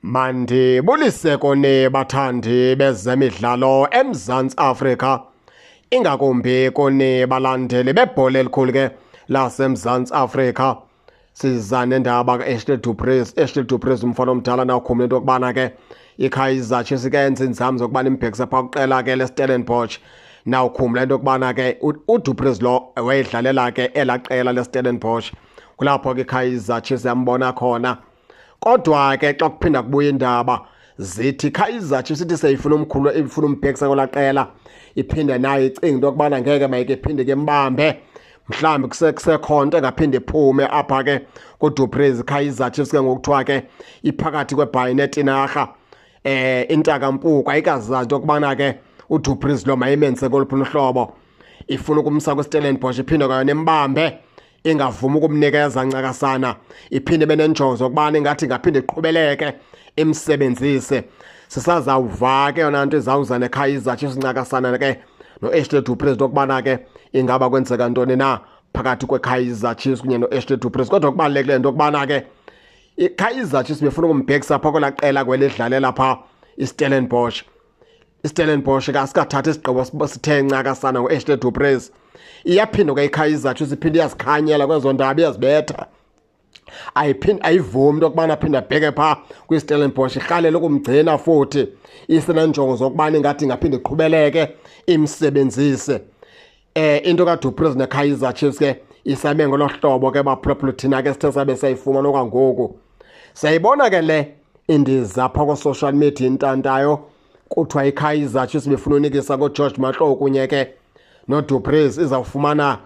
Mandibulise kuni bathandi bezemidlalo eMzantsi Afrika, ingakumbi kuni balandeli bebhola elikhulu ke laseMzantsi Afrika. Siza nendaba ka-Ashley Du Preez. Ashley Du Preez umfana omdala nawukhumbula into yokubana ke iKaizer Chiefs ke yenza iinzame zokubana imbhekise phaa kuqela ke leStellenbosch. Nawukhumbula into yokubana ke uDu Preez lo wayedlalela ke elaa qela leStellenbosch, kulapho ke iKaizer Chiefs yambona khona. Kodwa ke xa kuphinda kubuya indaba zithi Kaizer Chiefs ithi seyifuna umkhulu, ifuna umbhekisa kwelaa qela, iphinde nayo icinga into yokubana ngeke mayike iphinde ke mbambe, mhlawumbi kusekho nto engaphinde iphume apha ke kuDu Preez. Kaizer Chiefs ke ngokuthiwa ke iphakathi kwebhayi netinarha, intakampuku ayikazazi into yokubana ke uDu Preez lo mayimenze koluphi uhlobo. Ifuna ukumsa kwiStellenbosch, iphinde kwayo nembambe ingavumi ukumnikeza ncakasana, iphinde ibe nenjongo zokubana ingathi ingaphinde iqhubeleke imsebenzise. Sisazawuva ke yona nto izawuza neKaizer Chiefs ncakasana ke no-Ashley Du Preez, okubana ke ingaba kwenzeka ntoni na phakathi kweKaizer Chiefs kunye no-Ashley Du Preez. Kodwa kubalulekileyo into yokubana ke iKaizer Chiefs befuna ukumbhekisa phaa kwelaa qela kwelidlalela phaa iStellenbosch. IStellenbosch ke asikathathi isigqibo sithe ncakasana ngo-Ashley Du Preez. Iyaphinda ke iKaizer Chiefs iphinde iyazikhanyela kwezo ndaba, iyazibetha, ayiphinde ayivumi into yokubana aphinde abheke phaa kwiStellenbosch, irhalela ukumgcina futhi isenenjongo zokubana ingathi ingaphinde iqhubeleke imsebenzise. Into kaDu Preez neKaizer Chiefs ke isame ngolo hlobo ke baphulaphula, thina ke sithe sabe sayifumana okwangoku. Siyayibona ke le indiza phaa ko-social media intantayo, kuthiwa iKaizer Chiefs befuna unikisa koGeorge Matlou kunye ke noDu Preez, izawufumana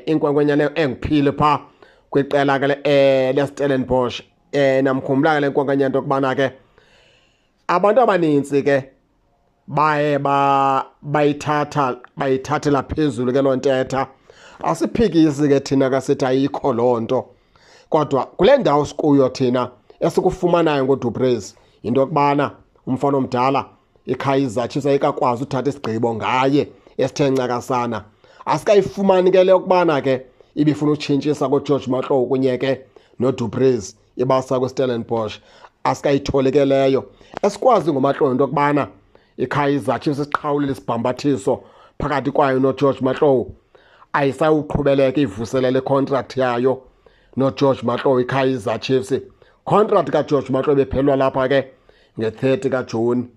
inkwenkwenyana enguphile phaa kwiqela ke leStellenbosch. Namkhumbula ke le nkwenkwenyana into yokubana ke abantu abanintsi ke baye bayithatha bayithathela phezulu ke loo ntetha. Asiphikisi ke thina kasithi ayikho loo nto, kodwa kule ndawo sikuyo thina esikufumanayo ngoDu Preez yinto yokubana umfana omdala iKaizer Chiefs ayikakwazi uthatha isigqibo ngaye esithe ncakasana. Asikayifumani ke le yokubana ke ibifuna utshintshisa koGeorge Matlou kunye ke noDu Preez ibasa kwiStellenbosch, asikayitholi ke leyo. Esikwazi ngoMatlou into yokubana iKaizer Chiefs isiqhawulile isibhambathiso phakathi kwayo noGeorge Matlou, ayisawuqhubeleka ivuselele icontract yayo noGeorge Matlou iKaizer Chiefs. Contract kaGeorge Matlou bephelelwa lapha ke nge-30 kaJuni.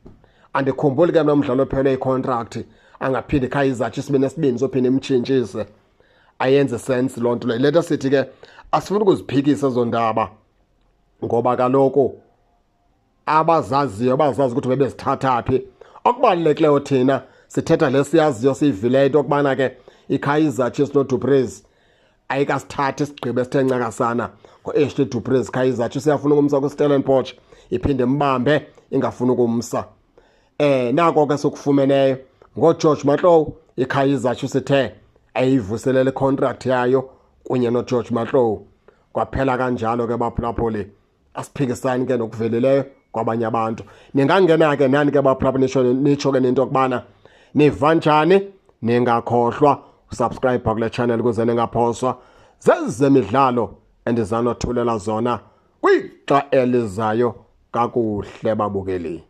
Andikhumbuli ke mna umdlalo ophelelwe icontract angaphinde iKaizer Chiefs ibe nesibindi sophinde imtshintshise, ayenze sense loo nto leyo. Le nto sithi ke asifuni ukuziphikisa ezo ndaba ngoba kaloku abazaziyo bazazi ukuthi bebezithatha phi. Okubalulekileyo thina sithetha lesiyaziyo siyivileyo into yokubana ke iKaizer Chiefs noDu Preez ayikasithathi isigqibo esithe ncakasana ngo-Ashley Du Preez. Kaizer Chiefs iyafuna ukumsa kwiStellenbosch, iphinde imbambe ingafuni ukumsa. Nako ke sokufumeneyo ngoGeorge Matlou, iKaizer Chiefs ithe ayivuselele contract yayo kunye noGeorge Matlou, kwaphela kanjalo ke baphulaphuli. Asiphikisani ke nokuvelileyo kwabanye abantu. Ningangena ke nani ke baphulaphuli nitsho ke nento yokubana niva njani. Ningakhohlwa usubscribe kule channel ukuze ningaphoswa zezemidlalo endizanothulela zona kwixa elizayo. Kakuhle babukeli.